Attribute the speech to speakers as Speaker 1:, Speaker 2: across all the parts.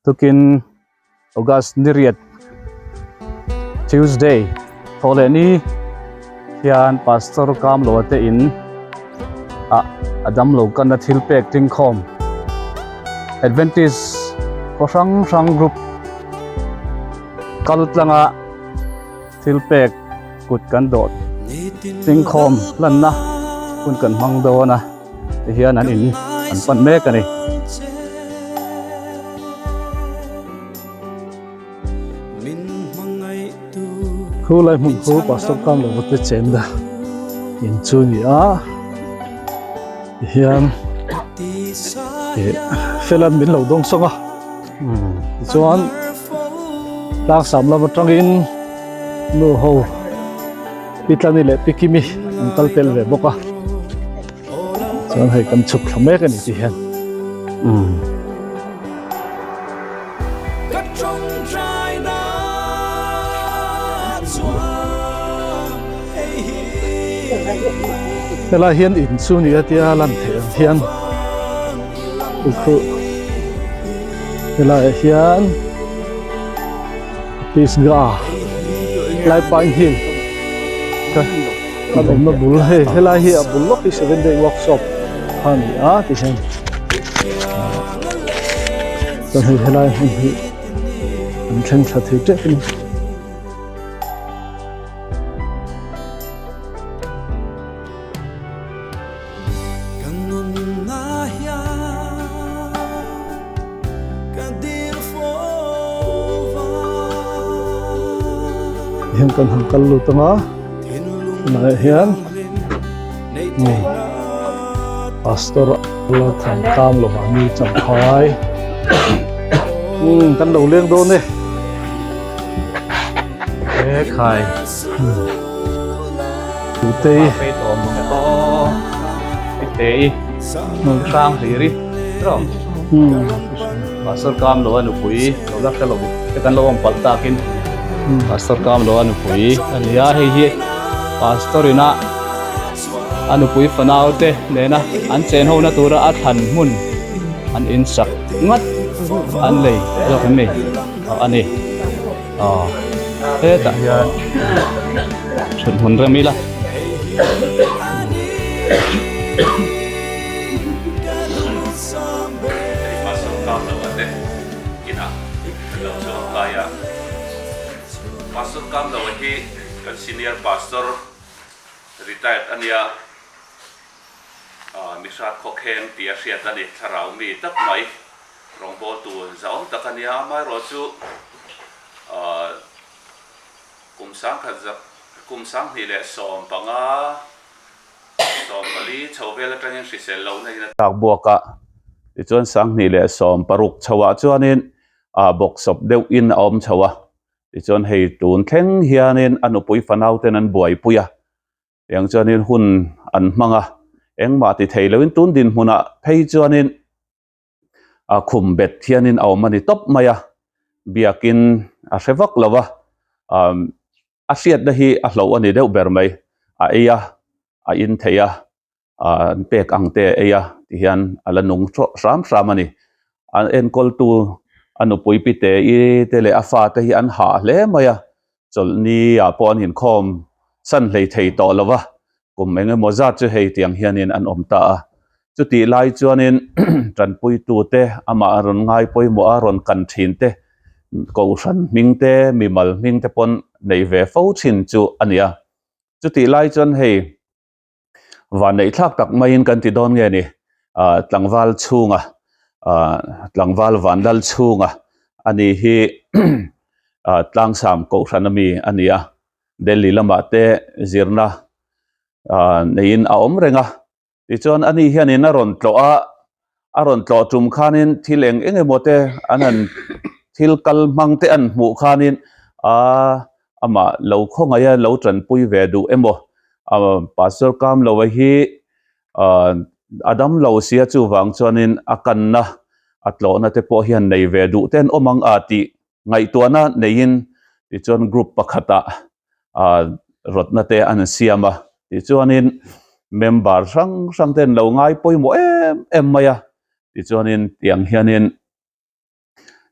Speaker 1: Tukin August ni riat Tuesday thaw leh ni hian Pastor Kamloa te in ah a damlo kanna thil pek tlingkhawm Adventist khaw hrang hrang group kal tlanga thil pek kut kan dawh tlingkhawm hlanna hun kan hmang dawn a tihian an in an pan mek a ni.
Speaker 2: Khu lai hmun khu pastor kam lo te chen da in chu ni a tihian eh felan min lo dawng sawng a tichuan tlangsam lam atangin nu ho Pitlani leh Pikimi an kal tel ve bawk a chuan hei kan chhuk thla mek a ni tih hian umm. Helai hian in chu ni a tia lan theih ang hian ukhu helaiah hian Pisgah lai Pine Hill ka kan awmna bul hei helai hi a bul lawk hi seven day workshop kha a ni a tihian chuan hei helai hmun hi an thleng thla thei tep a ni. Hian kan han kal lut anga tunah hian pastor la than kam lovah mi champhai umm kan lo leng dawn e
Speaker 1: he khai.
Speaker 2: Tute
Speaker 1: i Tute i hrang hlir i rawh Pastor kam lo a nupui lo la hre lo te kan lo awm palh takin Pastor kam lo a nupui a ni a hei hi Pastor ina a nupui fanau te nena an chen ho na tura a thlan hmun an insak ngat an lei zawk em ni a ni. Aw hetah hian thut hmun rem ila.
Speaker 3: Pastor Kam Lova te inah kan lo chuang kai a. Pastor Kam Lova hi kan senior pastor retired a nia. Mihrat khawkheng tih a hriat a ni. Thlarau mi tak mai rawngbawltu zahawm tak a nia. Amaherawhchu kum sangkhat zak kum 2015 14 chho vel atangin hrisel lohna in a
Speaker 1: tlak buak a. Tichuan 2016 chhoah chuanin bawksawp deuhin a awm chho a. Tichuan hei tun thleng hianin a nupui fanau ten an buaipui a. Tiang chuanin hun an hmang a, engmah ti thei loin tun dinhmunah phei chuanin a khum bet hianin a awm a ni tawp mai a, biakin a hre vak lo a, a hriatna hi a hloh a ni deuh ber mai, a ei a, a in thei a, an pek ang te a ei a tihian a la nung hram hram a ni. An enkawltu a nupui pite i te leh a fate hi an hah hle mai a, chawlhni ah pawh an inkhawm san hlei thei tawh lo va, kum eng emaw zat chu hei tiang hianin an awm ta a. Chutih lai chuanin tanpuitute amah a rawn ngai pawimawh a rawn kan thin te, kohhran hming te, mimal hming te pawn nei ve fo thin chu a ni a. Chutih lai chuan hei Vanneih thlak tak maiin kan ti dawn nge ni? Ah tlangval chhunga ah tlangval vanlal chhunga a ni hi ah tlangsam kohhran ami a ni a, Delhi lamah te zirna ah neiin a awm reng a, tichuan ani hianin a rawn tlawh a, a rawn tlawh tum khanin thil eng eng emaw te an han thil kal hmang te an hmuh khanin aaa amah lo khawngaih a lo tanpui ve duh emaw ah pastor kam lo a hi ah a dam lo sia chuvang chuanin a kanna a tlawhna te pawh hian nei ve duh te an awm ang a tih ngaihtuahna neiin tichuan group pakhatah ah rawtna te an siam a tichuanin member hrang hrang te an lo ngai pawimawh em em mai a tichuanin tiang hianin.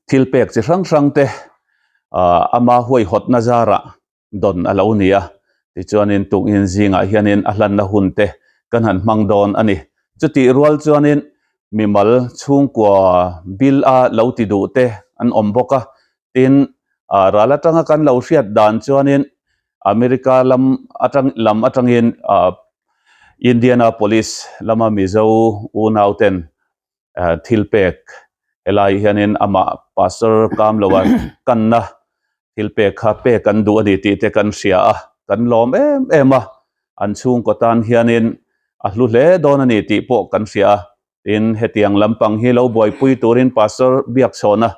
Speaker 1: Thil pek chi hrang hrang te ah ama huaihawtna zarah dawn a lo ni a, tichuanin tukin zingah hianin a hlanna hun te kan han hmang dawn a ni. Chutih rual chuanin mimal chhungkua bill a lo ti duh te an awm bawk a, tin ah ral atanga kan lo hriat dan chuanin America lam atang lam atangin ah Indianapolis lama Mizo unau ten thil pek helai hianin amah pastor Kamloa kanna thil pek kha pek an duh a ni tih te kan hria a, kan lawm em em a, an chhungkaw tan hianin a hlu hle dawn a ni tih pawh kan hria a, tin hetiang lampang hi lo buaipui turin pastor Biakchhawna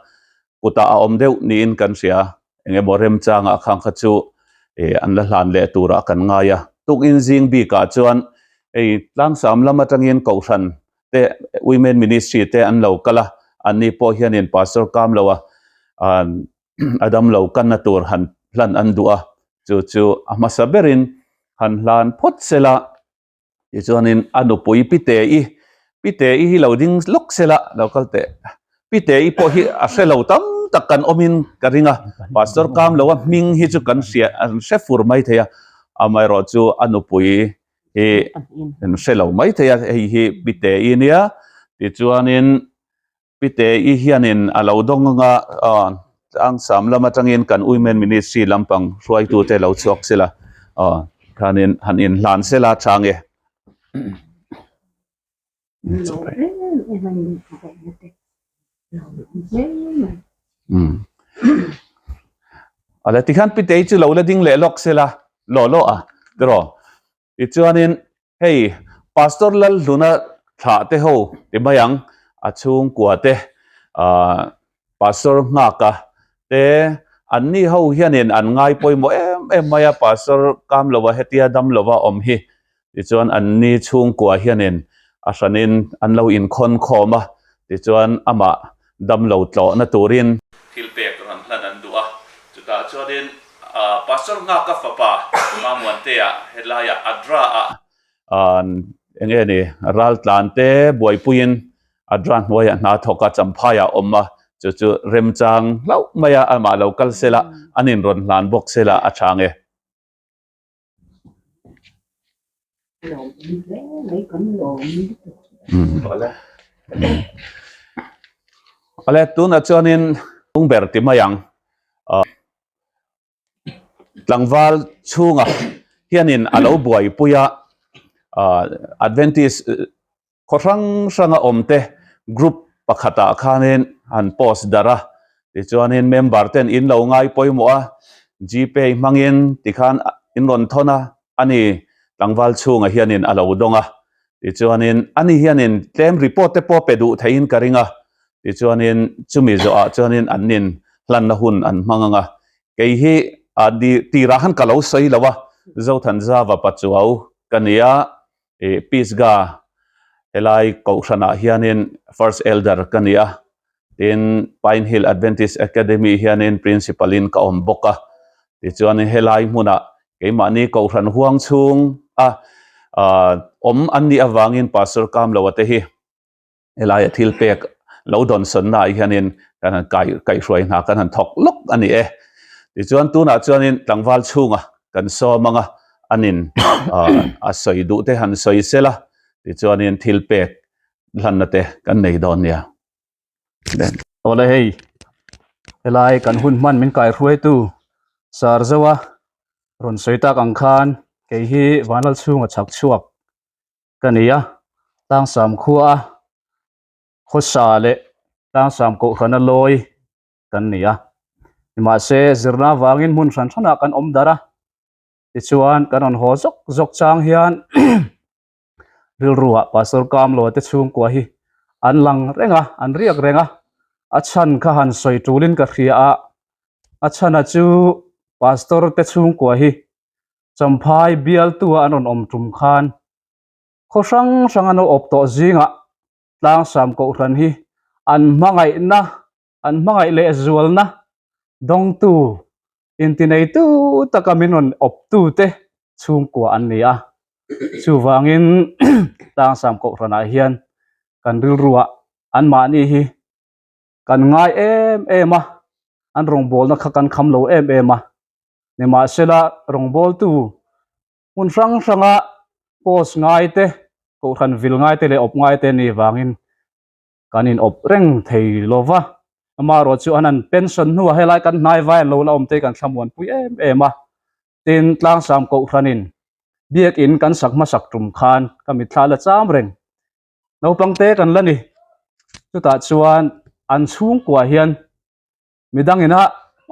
Speaker 1: kutah a awm deuh niin kan hria, engemaw remchangah khang kha chu ih an la hlan leh turah kan ngai a, tukin zing bikah chuan hei tlangsam lam atangin kohhran te women ministry te an lo kal a, anni pawh hianin pastor kam lo a a damlo kanna tur han hlan an duh a, chu chu a hmasa berin han hlan phawt sela tichuanin a nupui Pite-i Pite-i hi lo ding lawk sela lo kal teh Pite-i pawh hi a hre lo tam tak kan awmin ka ring a, pastor kam lo a hming hi chu kan hria an hre fur mai thei a, amaherawhchu a nupui hi an hre lo mai thei a hei hi Pite-i nia tichuanin Pite-i hianin a lo dawng anga aw tlangsam lam atangin kan Women Ministry lampang hruaitute lo chhuak sela aw khanin han inhlan sela tha nge. Awle tikhian Pite-i chu lo la ding leh lawk sela law law a tiraw. Tichuanin hei Pastor Lalhluna thlah te ho ti mai ang, a chhungkua te ahh Pastor Nghaka te anni ho hianin an ngai pawimawh em em mai a, Pastor Kamlova hetia damlova awm hi. Tichuan anni chhungkua hianin a hranin an lo inkhawn khawm a, tichuan amah damlo tlawhna turin thil pek rawn hlan an duh a, chutah chuanin Pastor Nghaka fapa Mamuantea helaiah Adra ah eng nge ni raltlan te buaipuiin Adra hnuaiah hna thawk a Champhaiah awm a, chu chu remchang hlauh mai a, amah lo kal sela an inrawn hlan bawk sela a tha nge. Awle tunah chuanin ber ti mai ang tlangval chhungah hianin a lo buaipui a Adventist Khaw hrang hranga awmte group pakhatah khanin han post darh a, tichuanin member ten in lo ngai pawimawh a, Gpay hmangin tikhan in rawn thawn a, ani tlangval chhungah hianin a lo dawng a, tichuanin ani hianin tlem report te pawh pe duh theihin ka ring a, tichuanin chumi zawhah chuanin annin hlanna hun an hmang ang a, kei hi tirah khan ka lo sawi lo a, Zothanzava Pachuau ka ni a. Ih Pisgah helai kohhranah hianin First Elder ka ni a, tin Pine Hill Adventist Academy hianin Principal in ka awm bawk a, tichuanin helai hmunah keimahni kohhran huang chhung a awm an nih avangin Pastor Kamloa te hi Helaia thil pek lo dawnsawnna ah hianin kan han kai kaihhruai hna kan han thawk lawk a ni e. Tichuan tunah chuanin tlangval chhunga kan sawm anga anin a sawi duh te han sawi sela tichuanin thil pek hlanna te kan nei dawn nia.
Speaker 2: Awle hei helai kan hun hman min kaihruaitu Sarzoa rawn sawi tak ang khan kei hi Vanlal chhunga chhak chhuak ka nei a tlangsam khua a khawsa leh tlangsam kohhrana lawi kan ni a nimahse zirna avangin hmun hran hranah kan awm darh a tichuan kan rawn haw zawk zawk chang hian rilruah pastor Kamlo te chhungkua hi an lang reng a an riak reng a a chhan kha han sawi tulin ka hria a a chhana chu pastor te chhungkua hi Champhai bialtua an rawn awm tum khan khaw hrang hrang an lo awp tawh zingah tlangsam kohhran hi an hmangaihna an hmangaih leh zualna dawngtu intineitu taka min rawn awptu te chhungkua an ni a chuvangin tlangsam kohhranah hian kan rilruah anmahni hi. Kan ngai em em a, an rawngbawlna kha kan kham lo em em a. Nimahsela rawngbawltu hmun hrang hranga post ngai te, kohhran vil ngai te leh awp ngai te ni vangin kan in awp reng thei lo va. Amaherawh chu an han pension hnuah helai kan hnai vai an lo la awm te hi kan thlamuanpui em em a. Tin, Tlangsam kohhranin biakin kan sak hmasak tum khan ka mitthla la cham reng. Naupang te kan la ni. Chutah chuan an chhungkua hian midang ina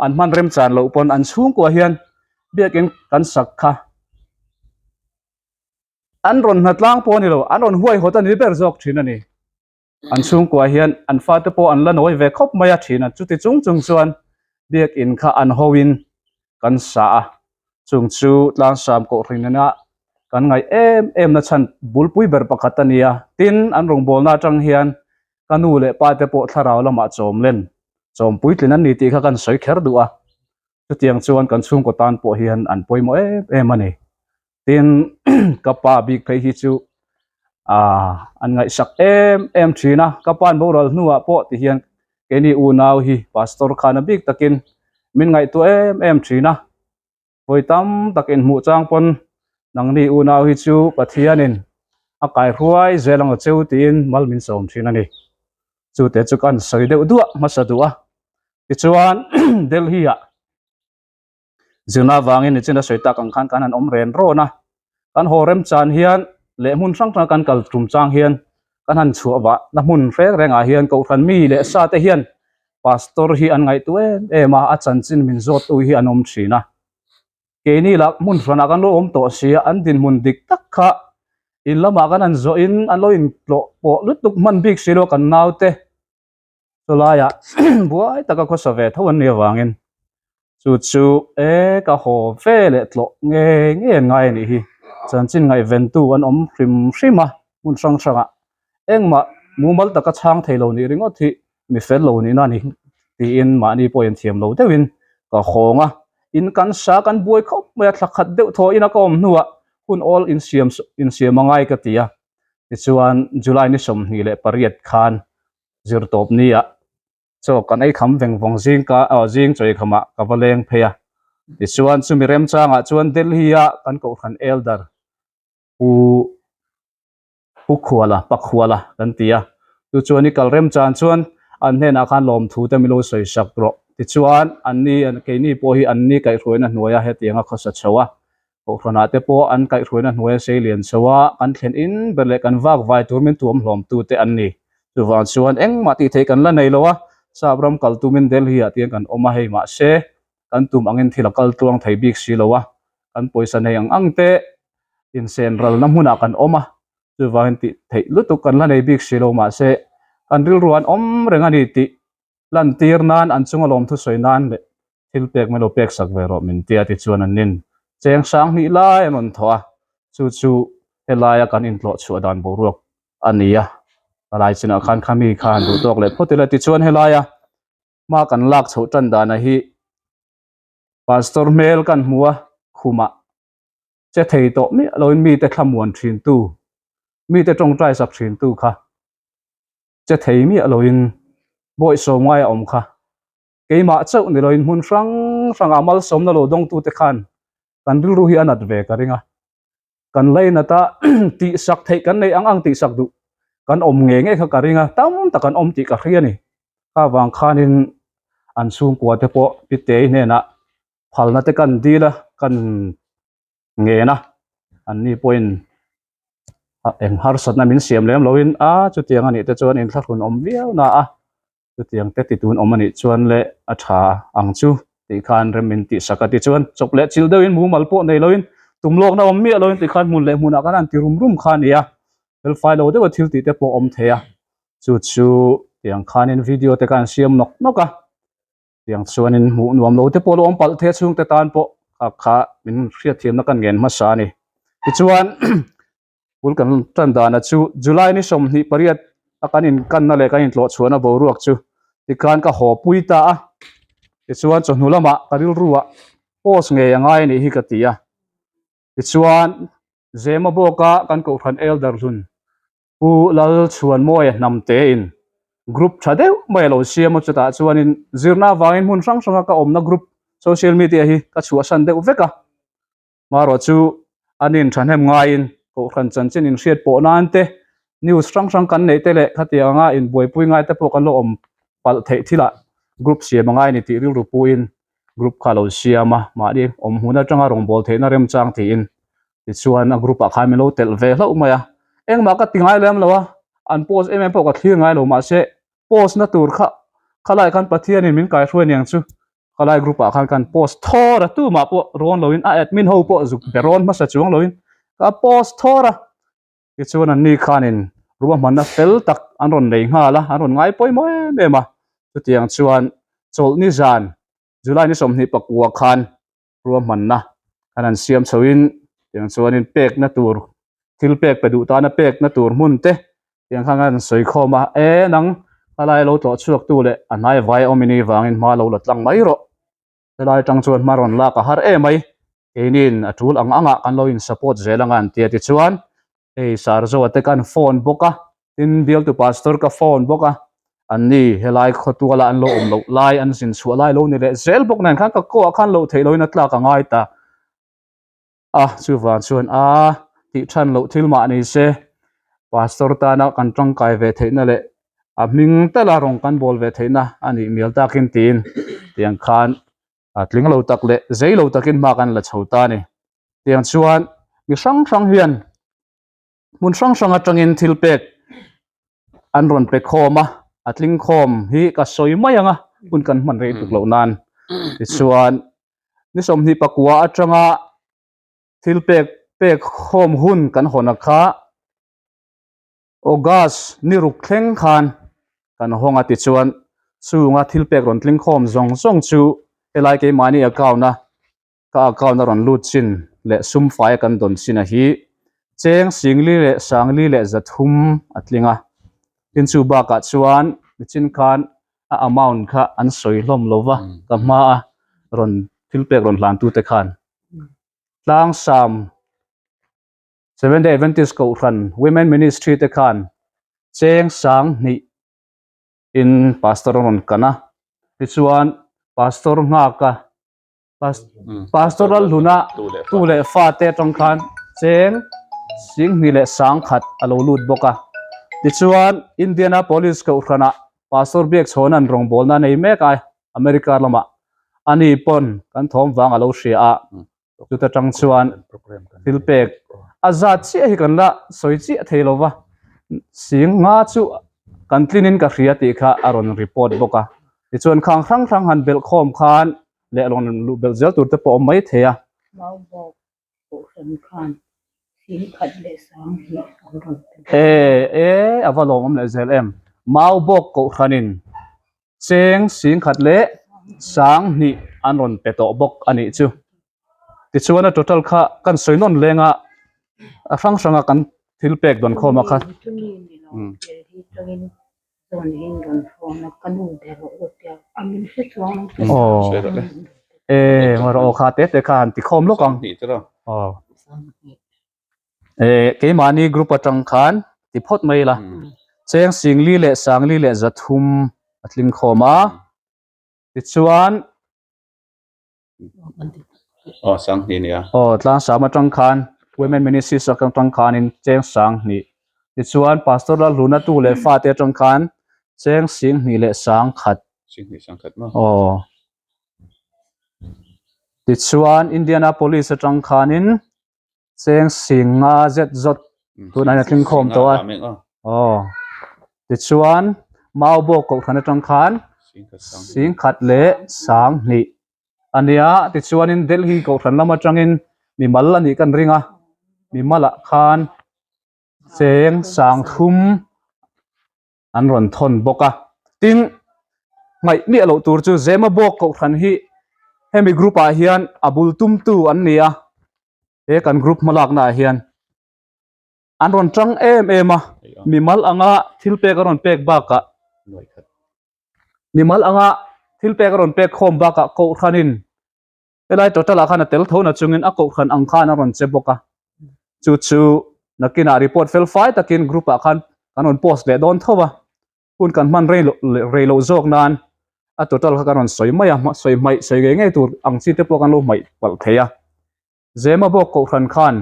Speaker 2: an hman remchan loh pawn an chhungkua hian biakin kan sak kha an rawn hna tlang pawh a ni lo, an rawn huaihawt a ni ber zawk thin a ni. An chhungkua hian an fate pawh an la nawi ve khawp mai a thin a, chuti chung chung chuan biakin kha an hoin kan sa a, chung chu Tlangsam Kohhran ina kan ngaih em em na chhan bulpui ber pakhat a ni a, tin an rawngbawlna atang hian ka nu leh pa te pawh thlarau lamah chawm len chawm puitlin an ni tih kha kan sawi kher duh a, chutiang chuan kan chhungkaw tan pawh hian an pawimawh em em a ni. Tin ka pa bik phei hi chu ah an ngaihsak em em thin a, ka pa'n boral hnuah pawh ti hian keini unau hi pastor khan a bik takin min ngaihtuah em em thin a, vawi tam tak inhmuh chang pawn nangni unau hi chu Pathianin a kaihruai zel ang cheu tiin mal min sawm thin a ni. Chute chu kan sawi deuh duah hmasa duh a, tichuan Delhi-ah Zirna avangin nichin a sawi tak ang khan kan han awm ren rawn a, kan haw rem chan hian leh hmun hrang hrang kan kal tum chang hian kan han chhuah vah na hmun reng rengah hian kohhran mi leh sa te hian pastor hi an ngaihtuah em em a, a chanchin min zawttu hi an awm thin a. Keini lah hmun hranah kan lo awm tawh si a, an dinhmun dik tak kha in lamah kan han zawhin an lo intlawh pawh lutuk hman bik si lo kan naute. Chulaiah buai taka khawsa ve tho an nih avangin chu chu e ka haw ve leh tlawh ngei ngei an ngai a nih hi. Chanchin ngaihventu an awm hrim hrim a hmun hrang hrangah engmah mumal taka chhang thei lo nih ringawt hi mi fel lo nihna a ni tiin mahni pawhin thiam lo deuhin ka hawng a. In kan sa kan buai khawp mai a thla khat deuh thaw ina ka awm hnuah hun awl insiam insiam a ngai ka ti a. Tichuan July ni 28 khan zirtawp nia chaw kan ei kham veng vawng zing ka aw zing chaw ei khamah ka va leng phei a tichuan chumi remchangah chuan Delhi a kan kohhran elder pu pu khuala pa khuala kan ti a chu chuan i kal remchan chuan an hnenah khan lawmthu te min lo sawi sak rawh tichuan anni keini pawh hi anni kaihhruaina hnuaia hetianga khawsa chho a Kohhranah te pawh an kaihhruaina hnuaia sei lian chho a, kan thlen in ber leh kan vak vai tur min tuam hlawm tu te an ni. Chuvang chuan engmah tih theih kan la nei lo a, Sap ram kal tumin Delhi ah tiang kan awm a hei mahse kan tum angin thil a kal tluang thei bik si lo a, kan pawisa nei ang ang te insen ralna hmunah kan awm a, chuvangin tih theih lutuk kan la nei bik si lo mahse kan rilru an awm reng a ni tih lantir nan an chunga lawmthu sawi nan leh thil pek mai lo pek sak ve rawh min tia tichuan an nin cheng sang hnih lai an rawn thawh a chu chu helaia kan intlawh chhuah dan boruak a ni a palai chinah khan khami kha han duh tawk leh phawt ila tichuan helaia hma kan lak chhoh tan dana hi pastor hmel kan hmu a khumah che thei tawh miah loin mite thlamuan thin tu mite tawngtai sak thin tu kha che thei miah loin bawihsawm ngai a awm kha. Keimah chauh ni loin hmun hrang hrangah malsawmna lo dawngtute khan kan rilru hi a nat ve ka ring a. Kan lainat a tihsak theih kan nei ang ang tihsak duh kan awm ngei ngei kha ka ring a, tam tak an awm tih ka hria a ni. Kha vang khanin an chhungkua te pawh Pitei hnenah phalna te kan dil a, kan ngen a, anni pawhin eng harsatna min siam lem loin a chutiang a nih te chuan inthlahrun awm viau na a. Chutiang te ti tun awm a nih chuan le a tha ang chu tih khan rem min tih sak a ti chuan chawp leh chil deuhin mumal pawh nei loin tum lawkna awm miah loin ti khan hmun leh hmunah khan an ti rum rum kha a ni a, fel fai lo deuha thil tih te pawh awm thei a, chu chu tiang khanin video te khan an siam nawk nawk a, tiang chuanin hmuh nuam lo te pawh lo awm palh thei a chhungte tan pawh kha kha min hriatthiamna kan ngen hmasa a ni. Tichuan. Bul kan tan dana chu July ni 28 a kan inkanna leh kan intlawh chhuahna boruak chu tikhan ka haw pui ta a, tichuan chawhnu lamah ka rilruah post ngei a ngai a nih hi ka ti a, tichuan Zema bawka kan kohhran elder hlun Pu Lalchhuanmawia hnamtein.
Speaker 4: Group tha deuh mai a lo siam a chutah chuanin zirna avangin hmun hrang hranga ka awmna group social media hi ka chhuahsan deuh vek a marawh chu an in thahnem ngaiin kohhran chanchin inhriat pawh nan te news hrang hrang kan neih te leh khatiang anga inbuaipui ngai te pawh kan lo awm palh theih thilah group siam a ngai a ni tih rilru puiin group kha a lo siam a mahni awm hmun atanga rawngbâwl theihna remchang tiin tichuan a group ah khan min lo telh ve hlauh mai a engmah ka ti ngai lem lo a an post em em pawh ka thlir ngai lo mahse post na tur kha khalai khan Pathianin min kaihruai aniang chu khalai group ah khan kan post thawr a tumah pawh rawn loin a admin ho pawh zuk be rawn hmasa chuang loin ka post thawr a tichuan an ni khanin ruahmanna fel tak an rawn nei nghal a an rawn ngai pawimawh em em a chutiang chuan chawlhni zan July ni 29 khan ruahmanna kan han siam chhoin tiang chuanin pekna tur thil pek pe duh tana pekna tur hmun te tiang khan an sawi khawm a e nang helai lo tlawh chhuak tu leh a hnai vai awm ini vangin hma lo la tlang mai rawh helai atang chuan hma rawn lak a har em mai keinin a tul ang angah kan lo in support zel anga an tia tichuan Hei Sarzoa te kan phone bawk a, tin bialtu pastor ka phone bawk a, an ni helai khawtuala an lo awm loh lai an zin chhuah lai lo ni leh zel bawk nen khan ka kawh ah khan loh theih loin a tlak a ngai ta a, chuvang chuan a tih than loh thil mah ni se pastor tana kan tangkai ve theihna leh a hming tala rawng kan bawl ve theihna a nih mial takin tiin tiang khan a tling lo tak leh zei lo takin hma kan la chho ta a ni. Tiang chuan mi hrang hrang hian hmun hrang hrang atangin thil pek an rawn pe khawm a, a tling khawm hi ka sawi mai ang a, hun kan hman rei tuk loh nan. Tichuan ni 29 atanga thil pek pek khawm hun kan hawn a kha August ni ruk thleng khan kan hawng a tichuan chunga thil pek rawn tling khawm zawng zawng chu helai keimahni account a Ka account a rawn lut chin leh sum fai a kan dawn chin a hi cheng singli leh sangli leh 300 a tling a. Tin chu bakah chuan nichin khan a amount kha an sawi hlawm lo va, ka hma a rawn thil pek rawn hlan tute khan tlangsam Seventh Day Adventist Kohhran Women Ministry te khan cheng 2000 in pastor a rawn kan a. Tichuan pastor nghak a Pastoral hluna tu leh fa te atang khan cheng 21,000 a lo lut bawk a. Tichuan Indianapolis Kohhranah Pastor Biakchhawna'n rawngbawlna a nei mek a, America lamah ani pawn kan thawm vang a lo hria a, chuta tang chuan thil pek a zat chiah hi kan la sawi chiah thei lo va, 50 chu kan tlinin ka hria tih kha a rawn report bawk a. Tichuan khang hrang hrang han belh khawm khan leh rawn luh belh zel tur te pawh a awm mai thei a.
Speaker 5: Maubawk Kohhran khan 12,000 an rawn pe bawk.
Speaker 4: E e a va lawmawm leh zel em. Maubawk Kohhranin cheng 12,000 an rawn pe tawh bawk a nih chu. Tichuan a total kha kan sawi nawn leng a, a hrang hranga kan thil pek dawn khawm a kha. Aw e mara aw kha te te kha han ti khawm lawk ang aw e keimahni group atang khan ti phawt mai ila cheng 43,300 a tling khawm a tichuan
Speaker 1: Aw 2000 nia.
Speaker 4: Aw tlangsam atang khan Women Ministries atang khanin cheng 2000 tichuan Pastor Lalhluna tu leh fate atang khan cheng 21,000.
Speaker 1: 21,000 maw?
Speaker 4: Aw tichuan Indianapolis atang khanin cheng 50 zet zawt tunah hian a tling khawm tawh a. Aw tichuan Maubawk Kohhran atang khan 11,000 a nia tichuanin Delhi Kohhran lam atangin mimal a nih kan ring a mimalah khan cheng 3000 an rawn thawn bawk a tin ngaih miah loh tur chu Zemabawk Kohhran hi hemi group ah hian a bul tumtu an ni a he kan group hmalakna ah hian an rawn tang em em a mimal anga thil pek a rawn pek bakah mimal anga thil pek a rawn pek khawm bakah Kohhranin Helai total ah khan a tel tho na chungin a kohhran ang khan a rawn che bawk a, chu chu nakinah report fel fai takin group ah khan kan rawn post leh dawn tho a. Hun kan hman rei loh rei loh zawk nan a total kha kan rawn sawi mai a, sawi hmaih sawi ngei ngei tur ang chi te pawh kan lo hmaih palh thei a. Zema bawk kohhran khan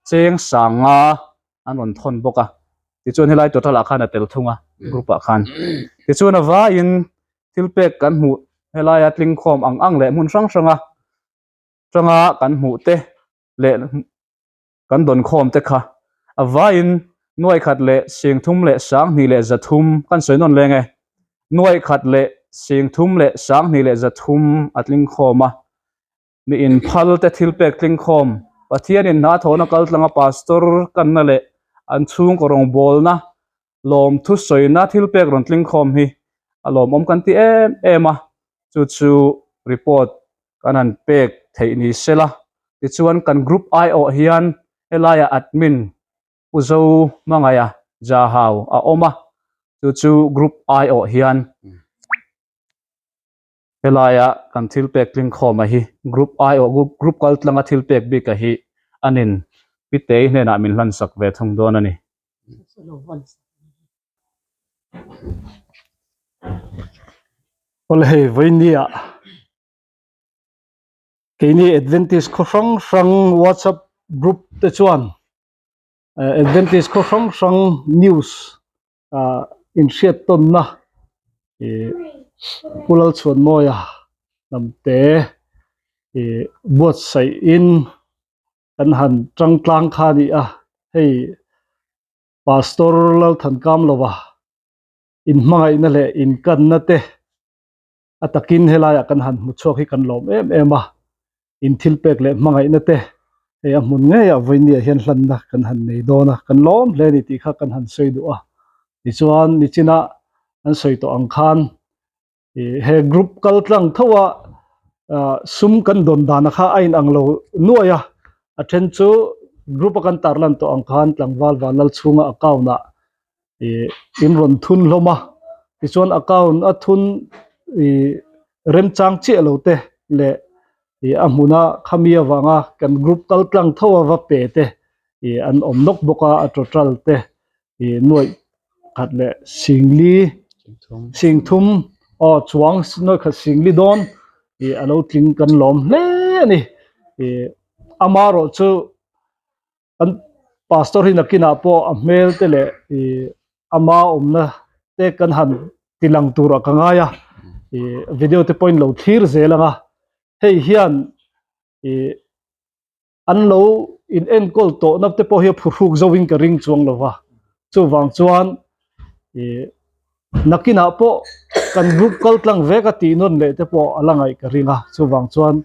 Speaker 4: cheng sanga an rawn thawn bawk a, tichuan helai total ah khan a tel thung a group ah khan. Tichuan a vaiin thil pek kan hmuh helaia tlingkhawm ang ang leh hmun hrang hranga tanga kan hmuh te leh kan dawn khawm te kha a vaiin nuai khat leh 30 leh 20 leh 300 kan sawi nawn leng e. Nuai khat leh 30 leh 20 leh 300 a tlingkhawm a. Mi inphal te thil pek tlingkhawm Pathianin hna thawhna kal tlanga pastor kanna leh an chhungkaw rawngbawlna lawmthu sawina thil pek rawn tlingkhawm hi a lawmawm kan ti em em a, chu chu report kan han pek theih ni sela. Tichuan kan group aiawh hian helaiah admin Pu Zo Hmangaia Jahau a awm a, chu chu group aiawh hian Helaia kan thil pek tlingkhawma hi group aiawh group kal tlanga thil pek bika hi anin Pitei hnenah min hlansak ve thung dawn a ni.
Speaker 2: Awle hei vawinia keini Adventist khaw hrang hrang WhatsApp group te chuan Adventist khaw hrang hrang news ah inhriat tawnna ih Pu Lalchhuanmawia hnamte ih buatsaih in kan han tang tlang kha a ni a hei Pastor Lalthankamlova inhmangaihna leh inkanna te a takin helaiah kan han hmu chhuak hi kan lawm em em a, in thil pek leh hmangaihna te hei a hmun ngeiah vawinia hian hlanna kan han nei dawn a, kan lawm hle a ni tih kha kan han sawi duh a. Tichuan nichina an sawi tawh ang khan ih he group kal tlang tho a ah sum kan dawn dana kha a inang lo nuai a, a then chu group a kan tarlan tawh ang khan tlangval vanlal chhunga account ah ih in rawn thun hlawm a tichuan account a thun ih remchang chiah lo te leh ih a hmuna khami avanga kan group kal tlang tho a va pe te ih an awm nawk bawk a a total te ih nuaih khat leh singli singthum aw chuang nuaih khat singli dawn ih a lo tling kan lawm hle a ni ih amaherawh chu. Kan pastor hi nakinah pawh a hmel te leh ih ama awmna te kan han ti lang turah ka ngai a ih video te pawhin lo thlir zel ang a hei hian ih an lo in enkawl tawhna te pawh hi a phuhruk zo in ka ring chuang lo va chuvang chuan ih nakinah pawh kan group kal tlang vek a tih nawn leh te pawh a la ngaih ka ring a chuvang chuan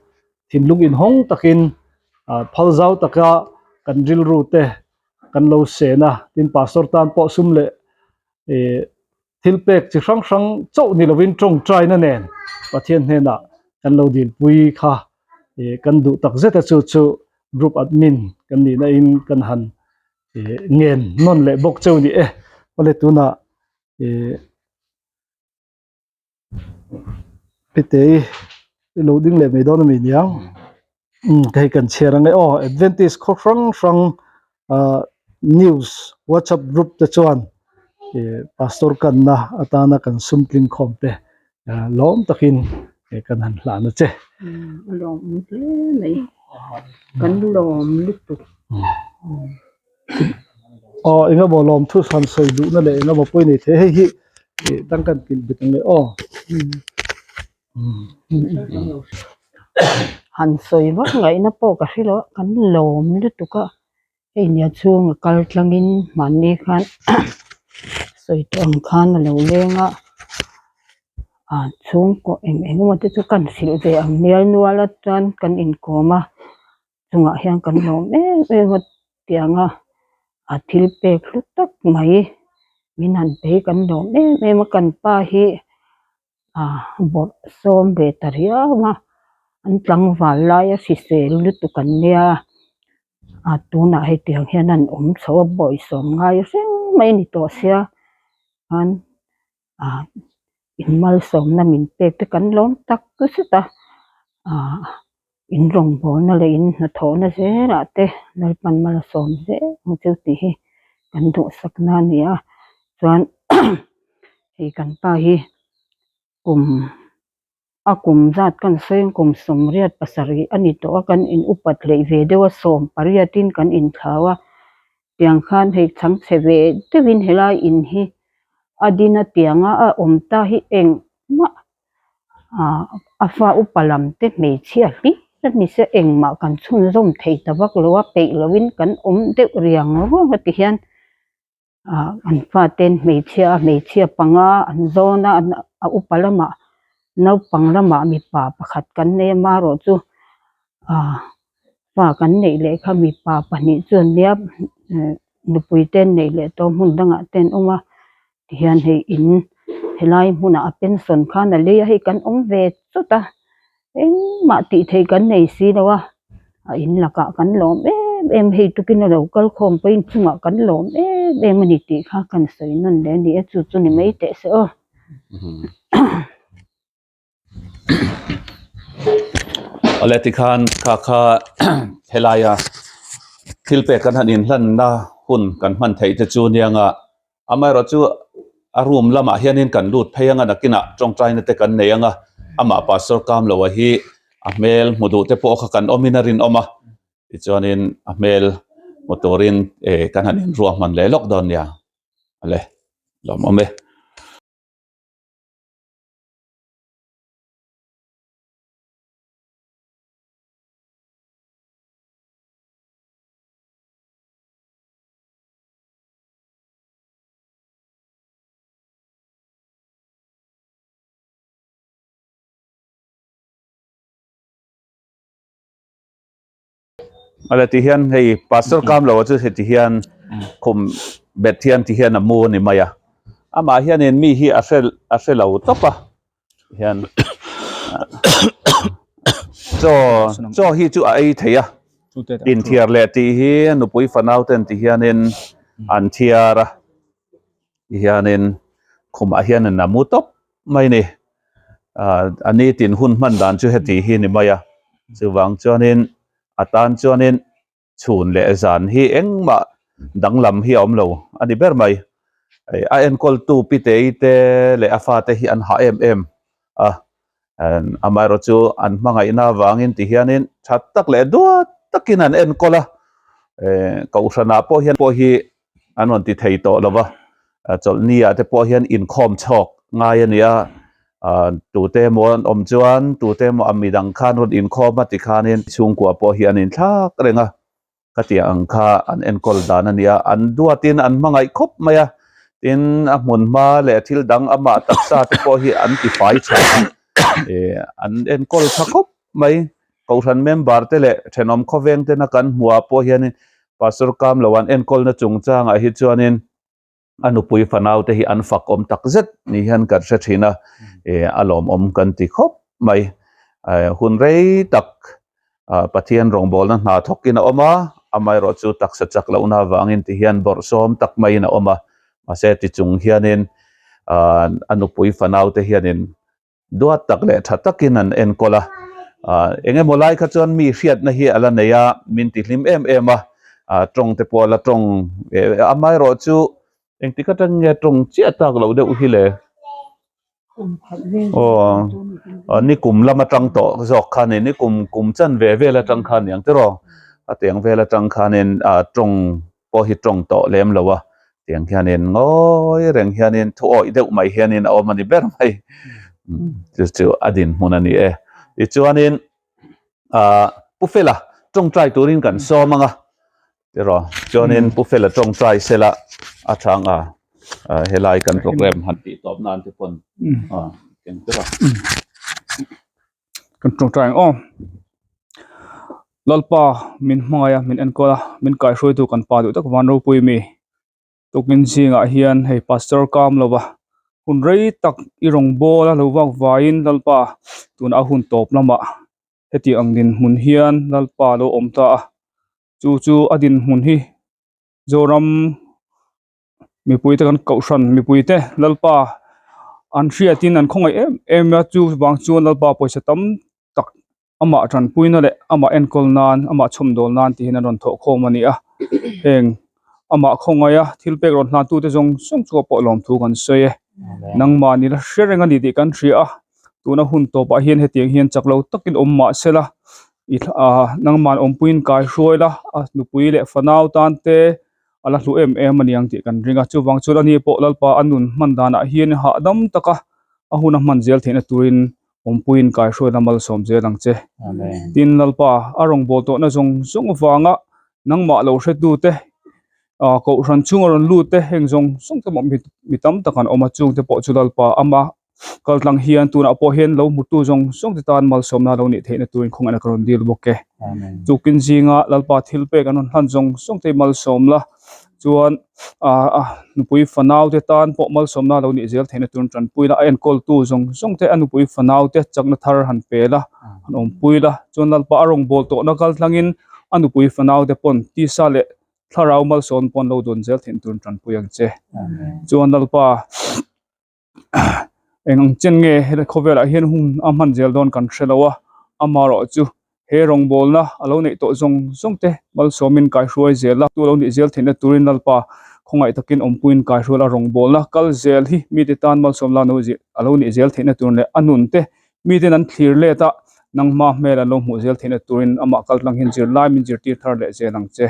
Speaker 2: thinlung inhawng takin ah phal zau taka kan rilru te kan lo sen a tin pastor tan pawh sum leh ih thil pek chi hrang hrang chauh ni lovin tawngtaina nen Pathian hnenah kan lo dilpui kha ih kan duh tak zet a chu chu group admin kan nihna in kan han ih ngen nawn leh bawk cheu ni e awle tunah ih Pitei i lo ding leh mai dawn a mi niang umm hei kan chhiar ang e aw Adventist khaw hrang hrang ah news whatsapp group te chuan ih pastor kanna atana kan sum tling khawm te ah lawm takin kan han hlan a che.
Speaker 5: Umm a lawm hle mai kan lawm lutuk.
Speaker 2: Aw eng emaw lawmthu han sawi duhna leh eng emaw pawh i nei thei hei hi ih tang kan kilh bet ang le aw.
Speaker 5: Han sawi vak ngaihna pawh ka hre lo a kan lawm lutuk a hei nia chhunga kal tlangin mahni khan sawi tawh ang khan a lo leng a ah chhungkaw eng eng emaw te chu kan hrilh ve ang nial nual a chuan kan inkawm a. chungah hian kan lawm em em a tianga a thil pek hlu tak mai min han pe hi kan lawm em em a kan pa hi ah bawrh sawm ve ta riau a an tlangval laia hrisel lutuk an nia ah tunah hetiang hian an awm chho a bawihsawm ngai reng mai a ni tawh sia chuan ah in malsawmna min pek te kan lawm tak zet a ah in rawngbawlna leh in hnathawhna zelah te Lalpan malsawm zel ang chu tih hi kan duhsakna a ni a chuan. Hei kan pa hi kum a kum zat kan sawi ang kum 87 a ni tawh a kan in upat hleih ve deuh a 18 in kan inthlau a tiang khan hei chhangchhe ve deuhin helai in hi a din a tianga a awm ta hi engmah ah a fa upa lam te hmeichhia hlir a ni se engmah kan chhunzawm thei ta vak lo a peih loin kan awm deuh riang ruang a ti hian. ah an faten hmeichhia a hmeichhia panga an zawn a a upa lamah naupang lamah mipa pakhat kan nei a amaherawh chu ah fa kan neih leh kha mipa pahnih chu an nia eh nupui te an neih leh tawh hmun dangah te an awm a tihian hei in helai hmunah a pension khan a lei a hei kan awm ve chawt a. Engmah tih theih kan nei si lo a, a in lakah kan lawm em em hei tukin a lo kal khawm pawhin chungah kan lawm em em a ni tih kha kan sawi nawn leh a ni a, chu chu ni mai teh se aw.
Speaker 1: Awle tikhan kha kha helaia thil pek kan han inhlanna hun kan hman theih te chu nianga Amaherawh chu a room lamah hianin kan lut phei anga nakinah tawngtaina te kan nei anga amah pastor Kamloa hi a hmel hmu duh te pawh kha kan awmin a rinawm a tichuanin a hmel hmu turin eh kan han inruahman leh lawk dawn nia ale lawmawm e. Ala ti hian hei pastor kam lo chu heti hian khum bet hian ti hian a mu ani mai a amah hianin mi hi a hre a hre lo tawp a hian chaw chaw hi chu a ei thei a inthiar leh tih hi nupui fanau ten ti hianin an thiar a ti hianin khumah hianin a mu tawp mai a ni ah a nitin hun hman dan chu heti hi a ni mai a chuvang chuanin a tan chuanin chhun leh zan hi engmah danglam hi a awm lo a ni ber mai a enkawltu pitei te leh a fate hi an hah em em a amaherawh chu an hmangaihna avangin ti hianin tha tak leh duat takin an enkawl a kohhranah pawh hian pawh hi an rawn ti thei tawh lo va chawlhni ah te pawh hian inkhawm chhawk ngai a ni a tute emaw an awm chuan tute emaw a midang khan rawn inkhawm a tikhanin chhungkua pawh hi an inthlak reng a khatiang ang kha an enkawl dan a ni a an duatin an hmangaih khawp mai a tin a hmun hma leh thil dang amah taksa te pawh hi an ti fai tha a an enkawl tha khawp mai. Kohhran member te leh thenawm khawveng tena kan hmuhah pawh hianin Pastor Kamlo an enkawlna chungchangah hi chuanin a nupui fanau te hi an fak awm tak zet ni hian kan hre thin a, eh a lawmawm kan ti khawp mai. Hun rei tak Pathian rawngbawlna hna thawkin a awm a, amaherawh chu taksa chak lohna avangin ti hian bawrhsawm tak maiin a awm a, mahse ti chung hianin a nupui fanau te hianin Duat tak leh tha takin an enkawl a, eng emaw lai kha chuan mi hriatna hi a la nei a, min ti hlim em em a, tawng te pawh a la tawng amaherawh chu engtik atang nge tawng chiah tak loh deuh hi le aw nikum lam atang tawh zawk kha a ni nikum kum chan ve vel atang kha a ni ang tiraw a tiang vel atang khanin tawng pawh hi tawng tawh lem lo a, tiang hianin ngawi reng hianin thu awih deuh mai hianin a awm a ni ber mai chu chu a dinhmun a ni e. Tichuanin ah Pu Fela tawngtai turin kan sawm ang a tiraw chuanin Pu Fela tawngtai sela a tha ang a helai kan program han tih tawp nan te pawn ah eng tiraw.
Speaker 4: Kan tawngtai ang aw. Lalpa min hmangaih a min enkawl a min kaihruaitu kan pa duh tak van ropui mi tukin zingah hian hei pastor kam lova hun rei tak i rawn bawl a lo vak vaiin Lalpa tuna a hun tawp lamah heti ang dinhmun hian Lalpa a lo awm ta a chu chu a dinhmun hi Zoram mipuite kan kohhran mipuite Lalpa an hriatin an khawngaih em em a chu vang chuan Lalpa pawisa tam tak amah tanpuina leh amah enkawl nan amah chhawmdawl nan tih hian an rawn thawh khawm a ni a heng amah khawngaih a thil pek rawn hlan tute zawng zawng chu pawh lawmthu kan sawi e. Nangmah ni la hre reng a ni tih kan hria a, tuna hun tawpah hian hetiang hian chak lo takin awm mah sela i ah nangmah awmpuiin kai hruai la a nupui leh fanau tan te a la hlu em em a ni ang tih kan ring a, chuvang chuan ani pawh Lalpa a nun hman danah hian hahdam taka a hun a hman zel theihna turin awmpuiin kai hruai la malsawm zel ang che. Tin Lalpa a rawngbâwl tawhna zawng zawng avanga nangmah lo hretute ah kohhran chhunga rawn lut te heng zawng zawng te pawh mi tam tak an awm a, chungte pawh chu Lalpa ama kaltlang hian tunah pawh hian lo hmutu zawng zawng te tan malsawmna lo nih theihna turin khawngaihna ka rawn dil bawk e. Tukin zinga Lalpa thil pek an rawn hlan zawng zawng te hi malsawm la chuan ah nupui fanau te tan pawh malsawmna lo nih zel theihna turin tanpui la, a enkawltu zawng zawng te a nupui fanau te chakna thar han pe la han awmpui la chuan Lalpa a rawngbâwl tawhna kaltlangin a nupui fanau te pawn tisa leh thlarau malsawm pawn lo dawn zel theihna turin tanpui ang che. Chuan Lalpa. Eng ang chen nge helai khawvelah hian hun a hman zel dawn kan hre lo a, amaherawh chu he rawngbawlna a lo neih tawh zawng zawng te malsawmin kaihruai zel a, tu lo nih zel theihna turin Lalpa khawngaih takin awmpuiin kaihrual a rawngbawlna kal zel hi mite tan malsawm la a lo nih zel theihna tur leh a nun te miten an thlir let a, nangma hmel an lo hmuh zel theihna turin amah kaltlang hian zirlai min zirtir thar leh zel ang che.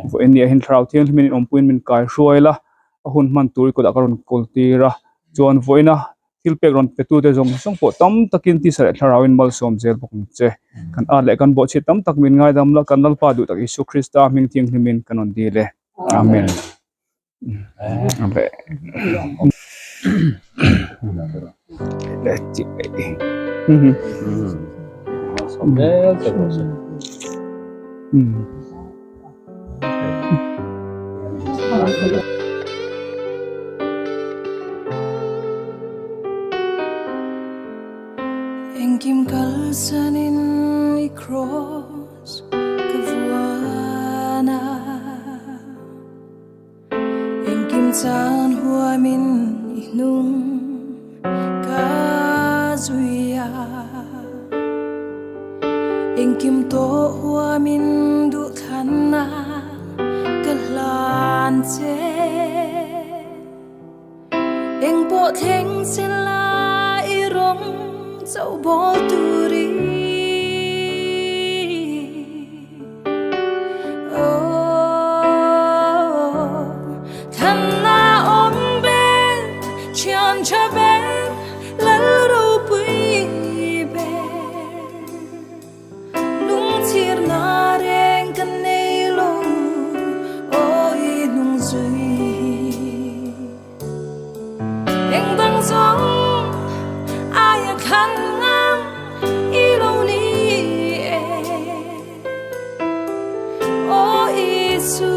Speaker 4: Vawiin ni ah hian Thlarau Thianghlimin awmpuiin min kaihruai la. a hun hman tur i kutah ka rawn kawl tir a chuan vawiina thil pek rawn pe tute zawng zawng pawh tam takin tisa leh thlarauin malsawm zel bawk ang che kan at leh kan bawhchhiat tam tak min ngaidam la kan Lalpa duh tak Isua Krista hming thianghlimin kan rawn dil e Amen.
Speaker 6: Engkim kalsanin i cross ka vuan a, engkim chan huamin i hnung ka zui a, engkim tawh huamin duhthlanna ka hlan che. Eng pawh thleng se la i rawng chauh bawl turin. Thanna awm ber, thian tha ber, lal ropui ber. Lungchhirna reng ka nei lo, aw i hnung zui. Eng dang zawng aia thlan ngam i lo ni e. Aw Isu,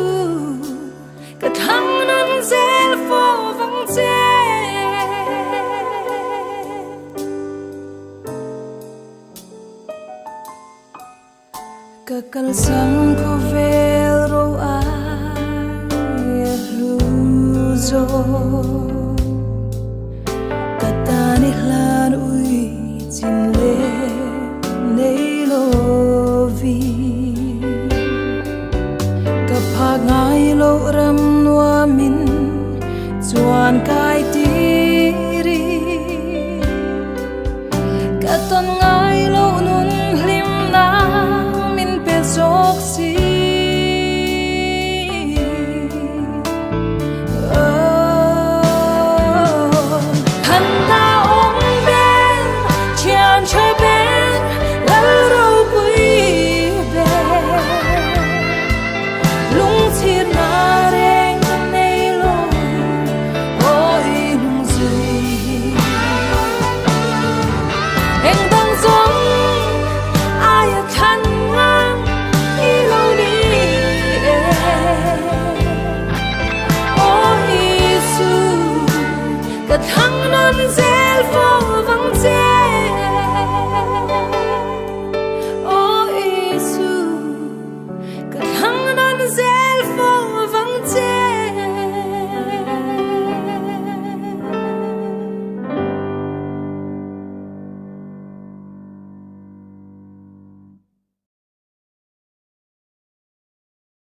Speaker 6: ka thlang nan zel fo vang che. Ka kalsan khawvel ro ai a hlu zawk Ka tan i hlan ui chin leh nei lovi Ka phak ngai loh ram nuamin chuan kai tiri Ka tawn ngai loh nun hlim na min pe zawk si. Than ta awm ber, thian tha ber, lal ropui ber. Lungchhir na reng ka nei lo, aw i hnung zui. Eng dang zawng aia thlan ngang i lo ni e. Aw Isu, ka thlang nawn zel fo vang che.